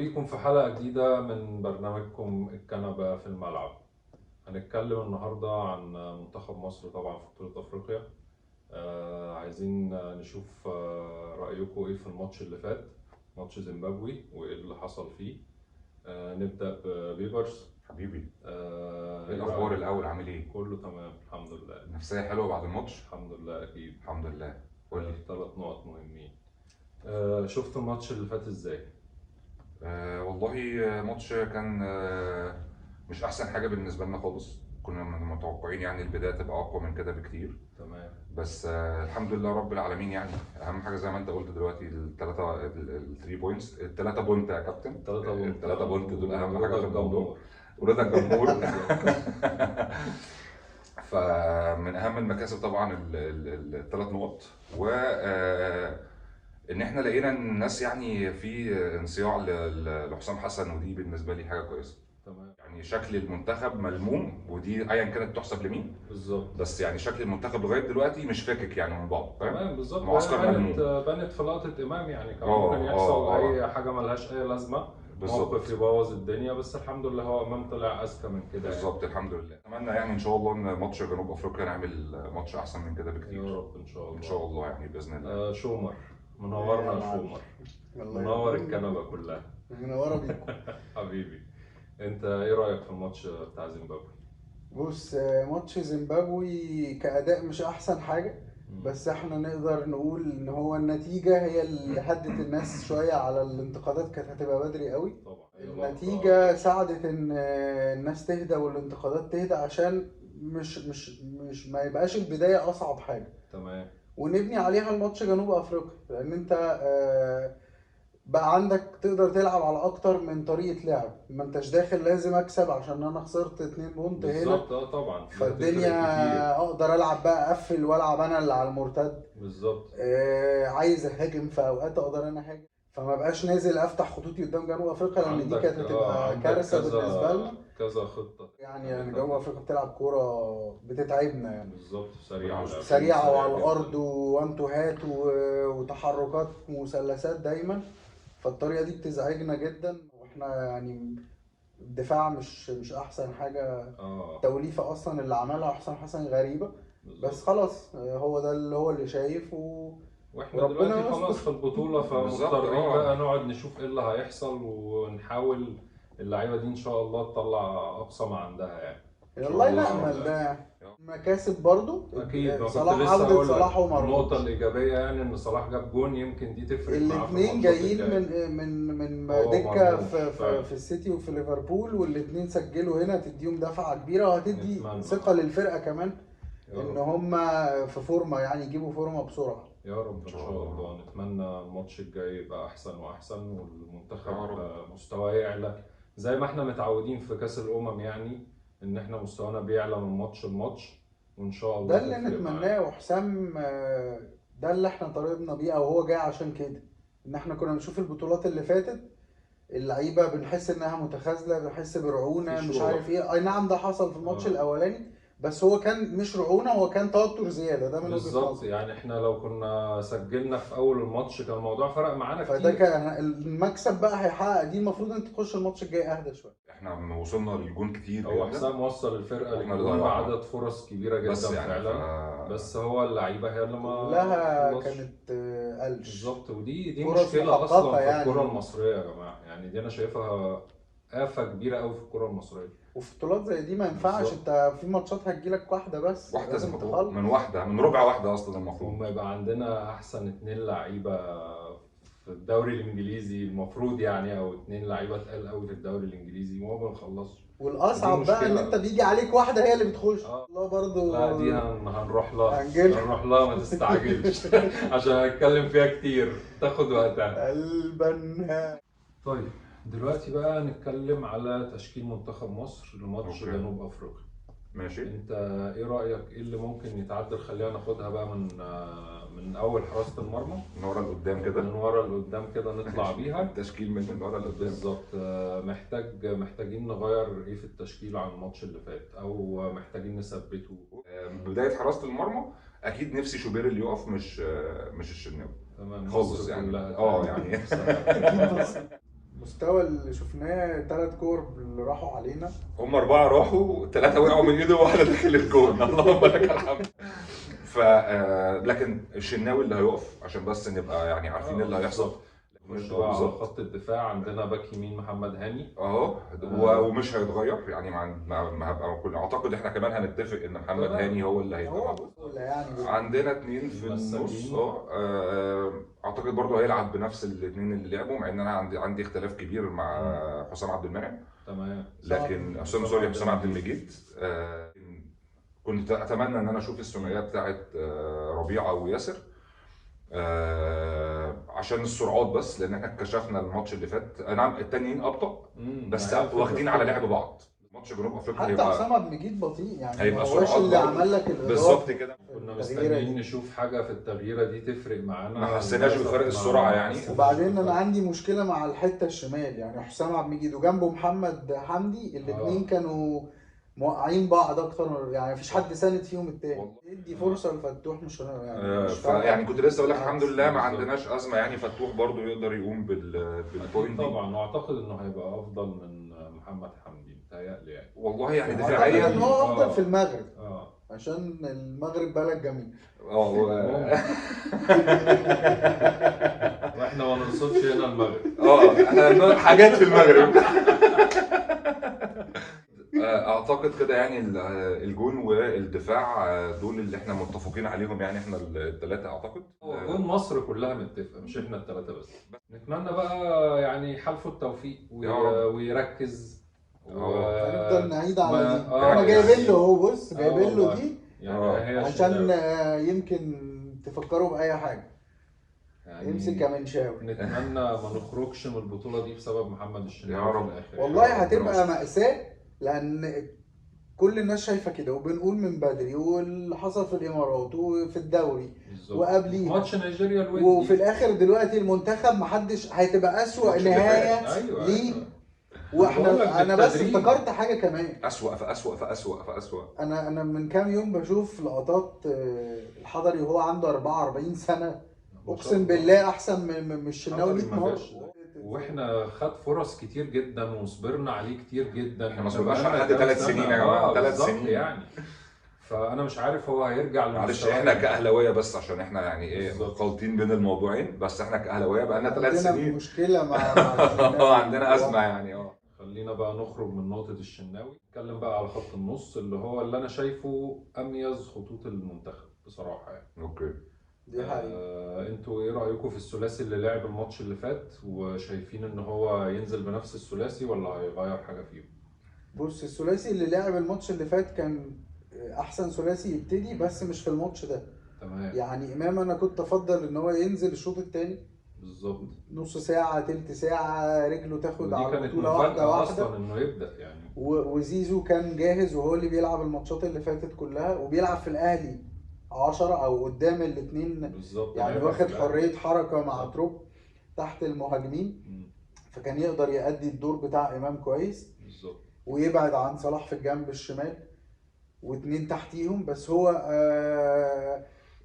بيكم في حلقة جديدة من برنامجكم الكنبة في الملعب. هنتكلم النهاردة عن منتخب مصر طبعا في بطولة أفريقيا. عايزين نشوف رأيكم إيه في الماتش اللي فات، ماتش زيمبابوي، وإيه اللي حصل فيه. نبدأ ببيبرس. حبيبي، ايه إيه الاخبار؟ رأيك؟ الاول عامل ايه؟ كله تمام الحمد لله. النفسية حلوة بعد الماتش؟ الحمد لله أكيد. الحمد لله. قول لي. 3 نقط مهمين. شفت الماتش اللي فات إزاي؟ والله ماتش كان مش احسن حاجة بالنسبة لنا خالص. كنا متوقعين يعني البداية تبقى اقوى من كده بكتير. تمام. بس الحمد لله رب العالمين. يعني اهم حاجة زي ما انت قلت دلوقتي الثلاثة ال three points، الثلاثة point يا كابتن. 3 point. الثلاثة point دول اهم حاجة ورضا في الموضوع. الجمهور. ورضا الجمهور. فمن اهم المكاسب طبعا الثلاث نقط، و ان احنا لقينا الناس يعني في انصياع لحسام حسن، ودي بالنسبة لي حاجة كويسة. تمام. يعني شكل المنتخب ملموم، ودي ايا كانت تحسب لمين. بالظبط. بس يعني شكل المنتخب لغاية دلوقتي مش فاكك يعني من بعض، فاهم؟ تمام بالظبط. معسكر بانت ملموم. بانت في لقطة إمام، يعني كان ممكن يحصل أي حاجة ملهاش أي لازمة، موقف يبوظ الدنيا، بس الحمد لله هو إمام طلع أذكى من كده يعني. بالظبط الحمد لله. اتمنى يعني ان شاء الله ان ماتش جنوب افريقيا نعمل ماتش احسن من كده يا بكتير. رب إن شاء الله. ان شاء الله يعني باذن الله. شومر منورنا يا يا معلم. شومر. الله منور يبارك. الكنبة كلها. منورة بيكم. حبيبي، أنت إيه رأيك في الماتش بتاع زيمبابوي؟ بص، ماتش زيمبابوي كأداء مش أحسن حاجة، بس احنا نقدر نقول إن هو النتيجة هي اللي هدت الناس شوية على الانتقادات، كانت هتبقى بدري قوي. طبعا هي لقطة. النتيجة ساعدت إن الناس تهدى والانتقادات تهدى، عشان مش مش مش ما يبقاش البداية أصعب حاجة. تمام. ونبني عليها الماتش جنوب افريقيا، لان انت بقى عندك تقدر تلعب على اكتر من طريقة لعب، ما انتش داخل لازم اكسب عشان انا خسرت 2 point هنا. بالظبط، طبعا دي هتفرق فالدنيا كتير. اقدر العب بقى اقفل والعب انا اللي على المرتد. بالظبط. عايز اهاجم في اوقات اقدر انا اهاجم، فما بقاش نازل افتح خطوطي قدام جنوب افريقيا، لان دي عندك كانت هتبقى عندك كارثة بالنسبة لنا. كذا خطة. يعني جنوب افريقيا بتلعب كورة بتتعبنا يعني. بالظبط، سريعة، لاعبين سريعة سريع وعلى جدا. الأرض وانتوهات وتحركات مثلثات دايما، فالطريقة دي بتزعجنا جدا، واحنا يعني الدفاع مش أحسن حاجة. توليفة أصلا اللي عملها حسام حسن غريبة، بس بالظبط. خلاص هو ده اللي هو اللي شايف واحنا وربنا دلوقتي خلاص يستر. في البطولة، بالظبط. فمضطرين بقى نقعد نشوف ايه اللي هيحصل، ونحاول اللعيبة دي ان شاء الله تطلع اقصى ما عندها يعني. ان شاء والله الله. نأمل ده يعني. مكاسب برضو. اكيد، ما كنت صلاح، لسه عودة هقول لك صلاح النقطة ومرموش الإيجابية يعني ان صلاح جاب جون، يمكن دي تفرق معاه في الاثنين الماتشات جايين الجاية. من هو دكة مرموش في في فعلا. في السيتي وفي ليفربول، والاثنين سجلوا هنا، تديهم دفعة كبيرة وهتدي نتمنى ثقة للفرقة كمان يا ان رب. هم في فورمة، يعني يجيبوا فورمة بسرعة. يا رب ان ان شاء شاء الله. الله. نتمنى الماتش الجاي يبقى احسن واحسن، يا والمنتخب رب. مستواه يعلى زي ما احنا متعودين في كاس الامم، يعني ان احنا مستوانا بيعلى من ماتش لماتش، وان شاء ده الله اللي تفرق معانا. نتمناه. وحسام ده اللي احنا طالبنا بيه، او هو جاي عشان كده، ان احنا كنا بنشوف البطولات اللي فاتت اللعيبة بنحس انها متخاذلة، بنحس برعونة، مفيش مش عارف روح. ايه. اي نعم ده حصل في الماتش الاولاني، بس هو كان مش رعونة، هو كان توتر زيادة، ده من وجهة بالظبط. نظري. يعني احنا لو كنا سجلنا في اول الماتش كان الموضوع فرق معانا فده كتير. كان المكسب بقى هيحقق دي، المفروض انت تخش الماتش الجاي اهدى شوية. احنا وصلنا للجون كتير هو جدا، حسام وصل الفرقة واحنا اللي للجون ضيعناه بعدد فرص كبيرة بس جدا يعني فعلا، بس هو اللعيبة هي اللي ما كلها خلصش. كانت قلش. بالظبط، ودي فرص مشكلة اصلا محققة في الكره يعني. المصرية يا جماعة، يعني دي انا شايفها آفة كبيرة قوي في الكره المصرية. وفي بطولات زي دي ما ينفعش، بالظبط. انت في ماتشات هتجيلك واحدة بس واحدة لازم تخلص. من واحدة، من ربع واحدة اصلا المفروض. وما يبقى عندنا احسن 2 لعيبة في الدوري الانجليزي المفروض يعني، او 2 لعيبة تقال قوي في الدوري الانجليزي وما بنخلصش. والاصعب دي بقى ان مشكلة. انت بيجي عليك واحدة هي اللي بتخش. الله برضو. لا دي هنروح لها. هنجيلها. هنروح لها، ما تستعجلش عشان هنتكلم فيها كتير، تاخد وقتها. قلبا. طيب دلوقتي بقى نتكلم على تشكيل منتخب مصر لماتش okay. جنوب افريقيا. ماشي. انت ايه رايك، ايه اللي ممكن يتعدل؟ خلينا ناخدها بقى من اول حراسة المرمى، من ورا لقدام كده. من ورا لقدام كده نطلع بيها. التشكيل من ورا لقدام. بالظبط. محتاجين نغير ايه في التشكيل عن الماتش اللي فات، او محتاجين نثبته؟ بداية حراسة المرمى اكيد نفسي شوبير اللي يقف، مش الشناوي. تمام خالص مصر يعني. كلها يعني. نفسها. المستوى اللي شفناه، 3 كور اللي راحوا علينا، هم 4 راحوا، 3 وقعوا من ايده وواحدة دخل الجون. اللهم لك الحمد. ف لكن الشناوي اللي هيقف عشان بس نبقى يعني عارفين اللي هيحصل. نخش بقى على خط الدفاع، عندنا باك يمين محمد هاني اهو، ومش هيتغير يعني مع هبقى كل اعتقد احنا كمان هنتفق ان محمد هاني هو اللي هيبقى يعني. عندنا 2 في النص اعتقد برضه هيلعب بنفس الاثنين اللي لعبوا، مع ان انا عندي اختلاف كبير مع حسام عبد المنعم. تمام. لكن حسام عبد المجيد كنت اتمنى ان انا اشوف الثنائية بتاعت ربيعة وياسر عشان السرعات بس، لان احنا اكتشفنا الماتش اللي فات نعم التانيين ابطا بس واخدين على لعب بعض. ماتش جنوب افريقيا حتى حسام عبد المجيد بطيء يعني، هيبقى سرعات اللي عمل لك بالظبط كده. كنا مستنيين نشوف حاجة في التغييره دي تفرق معانا، ما حسيناش بفرق السرعة يعني. وبعدين انا عندي مشكلة مع الحتة الشمال يعني، حسام عبد المجيد وجنبه محمد حمدي الاثنين كانوا موقعين بعض اكتر يعني، مفيش حد ساند فيهم التاني. ادي فرصة لفتوح مش يعني مش يعني كنت لسه اقول لك الحمد لله ما عندناش ازمة يعني، فتوح برضو يقدر يقوم بال point دي طبعا، واعتقد انه هيبقى افضل من محمد حمدي متهيألي يعني. والله يعني دفاعيا ان هو افضل في المغرب عشان المغرب بلد جميل. واحنا ما نقصدش هنا المغرب، احنا حاجات في المغرب. اعتقد كده يعني الجون والدفاع دول اللي احنا متفقين عليهم يعني، احنا الثلاثة اعتقد. جون مصر كلها متفقه، مش احنا الثلاثة بس. نتمنى بقى يعني حلفه التوفيق ويركز هنفضل نعيد على دي. احنا جايبين له اهو، بص جايبين له دي يعني عشان يمكن تفكروا باي حاجة يعني. امسك يا منشاوي. نتمنى ما نخرجش من البطولة دي بسبب محمد الشناوي في الاخر والله هتبقى مأساة، لان كل الناس شايفه كده وبنقول من بدري، واللي حصل في الامارات وفي الدوري وقبليه ماتش نيجيريا الودي، وفي الاخر دلوقتي المنتخب محدش هتبقى اسوأ نهاية. أيوة ليه؟ أيوة. واحنا انا بس افتكرت حاجة كمان اسوأ فاسوأ فاسوأ فاسوأ. انا من كام يوم بشوف لقطات الحضري وهو عنده 44 سنة، اقسم بالله احسن من الشناوي 100 مرة. واحنا خد فرص كتير جدا وصبرنا عليه كتير جدا، احنا ما صبرناش على حد 3 سنين يا جماعة، 3 سنين يعني. فانا مش عارف هو هيرجع معلش احنا كاهلاويه بس عشان احنا يعني ايه خالطين بين الموضوعين، بس احنا كاهلاويه بقى لنا 3 سنين مشكلة مع عندنا ازمة يعني. خلينا بقى نخرج من نقطة الشناوي، نتكلم بقى على خط النص اللي هو اللي انا شايفه اميز خطوط المنتخب بصراحة يعني. okay دي حقيقة. انتوا ايه رأيكم في الثلاثي اللي لعب الماتش اللي فات، وشايفين ان هو ينزل بنفس الثلاثي ولا هيغير حاجة فيه؟ بص الثلاثي اللي لعب الماتش اللي فات كان احسن ثلاثي يبتدي، بس مش في الماتش ده. تمام. يعني امام انا كنت افضل ان هو ينزل الشوط الثاني بالظبط، نص ساعة تلت ساعة رجله تاخد على البطولة واحدة واحدة اصلا انه يبدأ يعني. وزيزو كان جاهز وهو اللي بيلعب الماتشات اللي فاتت كلها، وبيلعب في الاهلي 10 او قدام الاثنين يعني، واخد حرية حركة مع تروب تحت المهاجمين، فكان يقدر يأدي الدور بتاع امام كويس بالظبط، ويبعد عن صلاح في الجنب الشمال واثنين تحتيهم. بس هو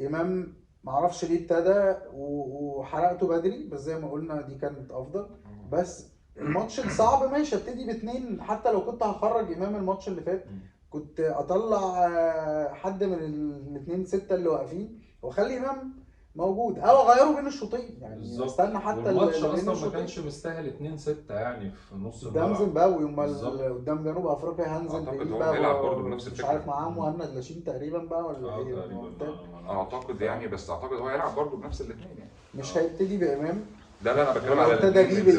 امام معرفش ليه ابتدى وحرقته بدري، بس زي ما قلنا دي كانت افضل. بس الماتش الصعب ماشي ابتدي باثنين، حتى لو كنت هخرج امام الماتش اللي فات كنت اطلع حد من الاثنين 6 اللي واقفين واخلي امام موجود، او اغيره بين الشوطين يعني، استنى حتى الماتش اصلا ما كانش مستاهل 2-6 يعني في نص الملعب قدام زيمبابوي. امال قدام جنوب افريقيا هنزل اعتقد هو بيلعب برضه بنفس الفكرة، مش عارف معاه مهند لاشين تقريبا بقى ولا ايه اعتقد يعني، بس اعتقد هو هيلعب برضه بنفس الاثنين يعني، مش هيبتدي بامام. لا لا انا بتكلم على ابتدى بيه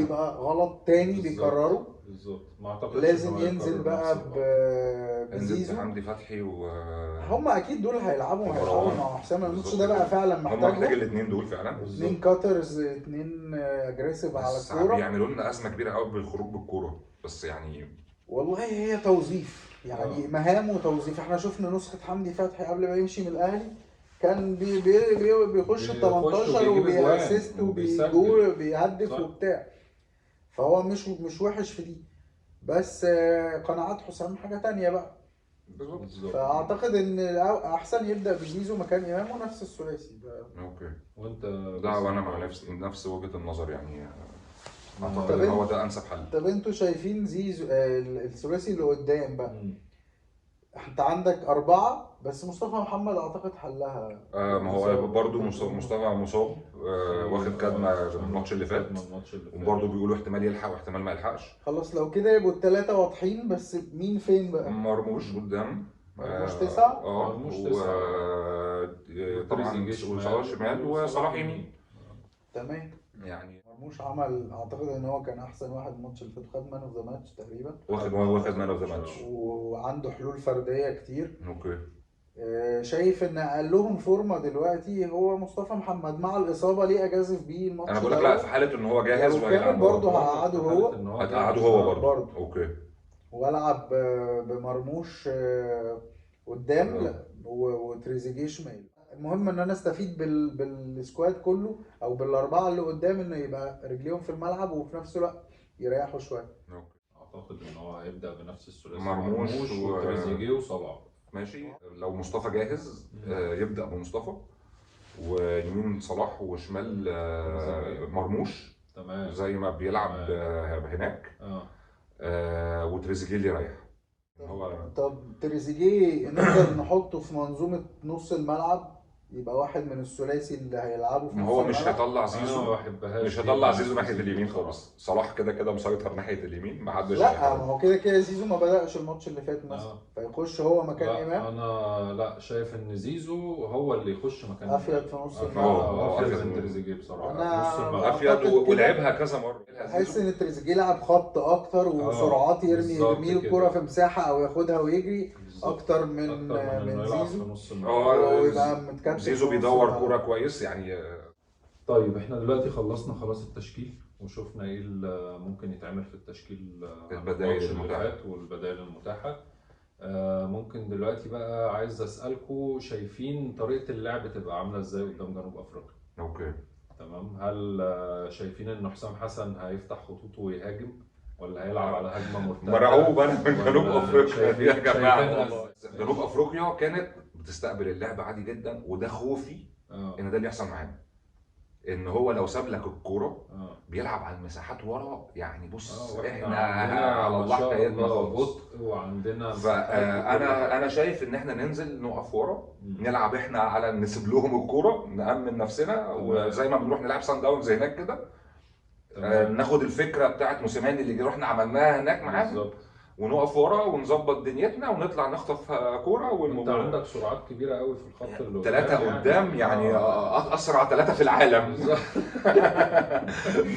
يبقى غلط تاني بيكرره بالظبط. ما اعتقدش لازم ينزل بقى بزيزو، حمدي فتحي و هم اكيد دول هيلعبوا مع حسام. الماتش ده بقى فعلا محتاج، هم محتاج الاثنين دول فعلا، اثنين cutters، اثنين aggressive على الكورة، بيعملوا لنا ازمة كبيرة قوي بالخروج بالكورة بس يعني. والله هي توظيف يعني، مهام وتوظيف. احنا شفنا نسخه حمدي فتحي قبل ما يمشي من الاهلي كان بي بي بيخش ال 18 وبي assist وبيجول وبيهدف وبتاع، فهو مش وحش في دي، بس قناعات حسام حاجة تانية بقى بالظبط. فاعتقد ان احسن يبدا بزيزو مكان امام ونفس الثلاثي ده. okay وانت؟ لا وانا مع نفس وجهه النظر يعني. اعتقد ان هو ده انسب حل. طب انتوا شايفين زيزو الثلاثي اللي قدام بقى، انت عندك 4 بس مصطفى محمد اعتقد حلها. ما هو برضه مصطفى مصاب، واخد كدمه الماتش اللي فات، وبرضه بيقولوا احتمال يلحق واحتمال ما يلحقش. خلاص لو كده يبقوا الثلاثة واضحين، بس مين فين بقى؟ مرموش قدام، مرموش 9، مرموش 9 طبعا، وصلاح شمال وصلاح يمين. تمام. يعني مرموش عمل، اعتقد ان هو كان احسن واحد الماتش اللي فات، خد man of the match تقريبا، واخد man of the match، وعنده حلول فردية كتير. okay. شايف ان اقلهم فورمه دلوقتي هو مصطفى محمد مع الاصابة، ليه اجازف بيه الماتش؟ انا بقول لك لا، في حاله ان هو جاهز وهيلعب برضه هقعده هو، هتقعده هو برضه. okay. والعب بمرموش قدام وتريزيجيه شمال. المهم ان انا استفيد بال squad كله او بالاربعة اللي قدام، انه يبقى رجليهم في الملعب وفي نفس الوقت يريحوا شوية. اعتقد ان هو هيبدا بنفس الثلاثي، مرموش وتريزيجيه وصلاح. ماشي، لو مصطفى جاهز يبدا بمصطفى، ويمين صلاح وشمال مرموش. تمام، زي ما بيلعب هناك. وتريزيجيه اللي يريح. طب تريزيجيه نقدر نحطه في منظومة نص الملعب، يبقى واحد من الثلاثي اللي هيلعبوا في نص الملعب. هو مش هيطلع زيزو، مش هيطلع زيزو ناحية اليمين خالص. صلاح كده كده مسيطر ناحية اليمين، ما حدش. لا ما هو كده كده زيزو ما بدأش الماتش اللي فات مثلا، فيخش هو مكان امام. انا لا شايف ان زيزو هو اللي يخش مكان افيد في نص الملعب، افيد من تريزيجيه بصراحة. نص الملعب افيد، ولعبها كذا مرة. حاسس ان تريزيجيه لعب خط اكتر وسرعات، يرمي الكره في مساحة او ياخدها ويجري اكتر من زيزو، ويبقى متكتف. زيزو بيدور كورة كويس يعني. طيب احنا دلوقتي خلصنا خلاص التشكيل، وشفنا ايه اللي ممكن يتعمل في التشكيل، البدائل المتاحة والبدائل المتاحة. ممكن دلوقتي بقى عايز اسالكم، شايفين طريقه اللعب تبقى عامله ازاي قدام جنوب افريقيا؟ okay تمام. هل شايفين ان حسام حسن هيفتح خطوطه ويهاجم، ولا هيلعب على هجمة مرتدة؟ مرعوب انا من جنوب افريقيا يا جماعة. جنوب افريقيا كانت بتستقبل اللعب عادي جدا، وده خوفي ان ده اللي يحصل معانا، ان هو لو ساب لك الكورة بيلعب على المساحات ورا. يعني بص احنا على الله حكايتنا خالص، وعندنا فانا شايف ان احنا ننزل نقف ورا، نلعب احنا على نسيب لهم الكورة، نأمن نفسنا، وزي ما بنروح نلعب سان داونز هناك كده، ناخد الفكرة بتاعت موسيماني اللي رحنا عملناها هناك معاهم، ونقف ورا ونظبط دنيتنا ونطلع نخطف كورة. انت عندك سرعات كبيرة قوي في الخط اللي 3 قدام، يعني اسرع 3 في العالم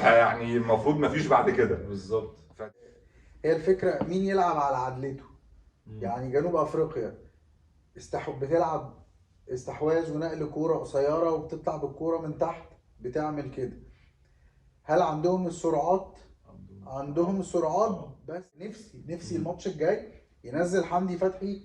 يعني المفروض ما فيش بعد كده. بالظبط. هي الفكرة مين يلعب على عدلته. يعني جنوب افريقيا بتلعب استحواذ ونقل كورة قصيرة، وبتطلع بالكورة من تحت، بتعمل كده. هل عندهم السرعات؟ عندهم السرعات، بس نفسي الماتش الجاي ينزل حمدي فتحي،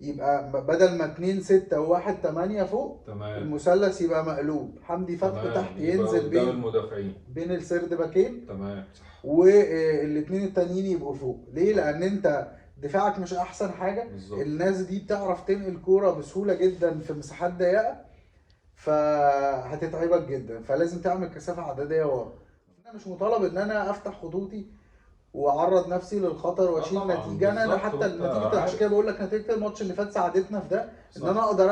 يبقى بدل ما 2-6 و1-8 فوق، تمام، المثلث يبقى مقلوب، حمدي فتحي تحت ينزل بين المدافعين، بين السرد باكين، تمام، والاثنين التانيين يبقوا فوق. ليه؟ لان انت دفاعك مش احسن حاجة. بالزبط. الناس دي بتعرف تنقل كورة بسهولة جدا في مساحات ضيقه، فهتتعبك جدا، فلازم تعمل كثافة عددية ورا. انا مش مطالب ان انا افتح خطوطي واعرض نفسي للخطر واشيل نتيجة. انا حتى نتيجة، عشان كده بقول لك نتيجة الماتش اللي فات ساعدتنا في ده، ان انا اقدر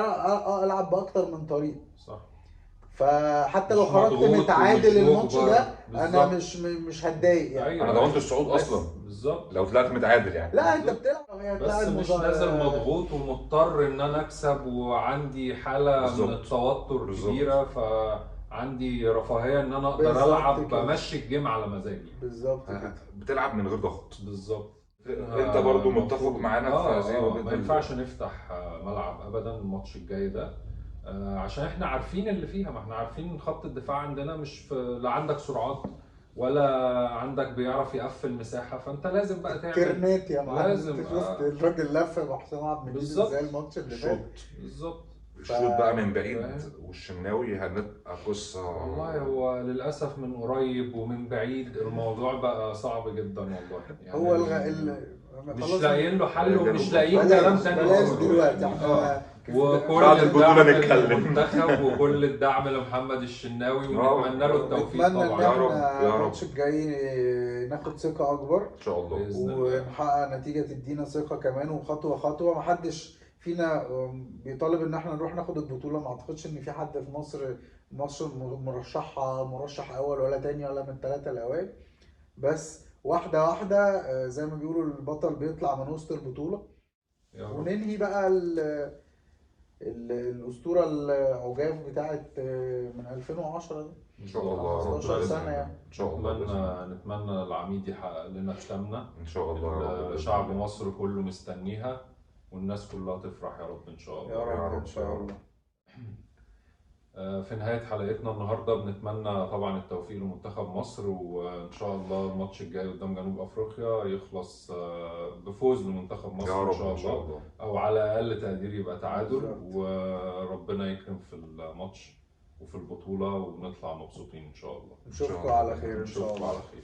العب باكتر من طريقه. صح. فحتى لو خرجت متعادل الماتش ده انا مش هتضايق يعني. أيوة. انا ضمنت الصعود اصلا. بالظبط. لو طلعت متعادل يعني. لا انت بتلعب، بس مش نازل مضغوط ومضطر ان انا اكسب، وعندي حاله من التوتر كبيرة، فعندي رفاهية ان انا اقدر العب، بمشي ال game على مزاجي. بالظبط كده، بتلعب من غير ضغط. بالظبط. انت برضو متفق معانا في زي ما ينفعش نفتح ملعب ابدا الماتش الجاي ده، عشان احنا عارفين اللي فيها. ما احنا عارفين خط الدفاع عندنا مش في، لا عندك سرعات ولا عندك بيعرف يقفل مساحة، فانت لازم بقى تعمل كيرنات يا معلم. لازم. شفت الراجل لف مع حسام عبد المجيد ازاي الماتش اللي فات؟ بالظبط. الشوط بقى من بعيد فاهم؟ والشناوي هنبقى قصة. والله هو للاسف من قريب ومن بعيد الموضوع بقى صعب جدا والله يعني. هو مش خلاص لاقيين له حل ومش جنوب لاقيين بلاش كلام تاني بلاش نقوله دلوقتي يعني. احنا وكل بعد البطولة الدعم نتكلم. للمنتخب وكل الدعم لمحمد الشناوي، ونتمنى له التوفيق نتمنى ان طبعا. يا رب، احنا يا رب. الماتش الجاي ناخد ثقة اكبر ان شاء الله. بإذن الله. ونحقق نتيجة تدينا ثقة كمان، وخطوة خطوة. محدش فينا بيطالب ان احنا نروح ناخد البطولة، ما اعتقدش ان في حد في مصر مرشحها مرشح اول ولا تاني ولا من الثلاثة الاوائل، بس واحدة واحدة زي ما بيقولوا البطل بيطلع من وسط البطولة. يا رب. وننهي بقى الأسطورة العجاف بتاعت من 2010 دي. ان شاء الله يا رب. 15 بإذن سنة الله. يعني. ان شاء الله بإذن الله. نتمنى العميد يحقق لنا الثامنة. ان شاء الله يا رب بإذن شعب الله. مصر كله مستنيها والناس كلها تفرح يا رب ان شاء الله. يا يا رب رب، ان شاء يا رب. الله. في نهاية حلقتنا النهاردة بنتمنى طبعا التوفيق لمنتخب مصر، وإن شاء الله الماتش الجاي قدام جنوب أفريقيا يخلص بفوز لمنتخب مصر يا إن رب شاء ان شاء الله، الله. أو على أقل تقدير يبقى تعادل. بالظبط. وربنا يكرم في الماتش وفي البطولة ونطلع مبسوطين إن شاء الله. نشوفكم الله. على خير إن شاء نشوفكم الله. على خير.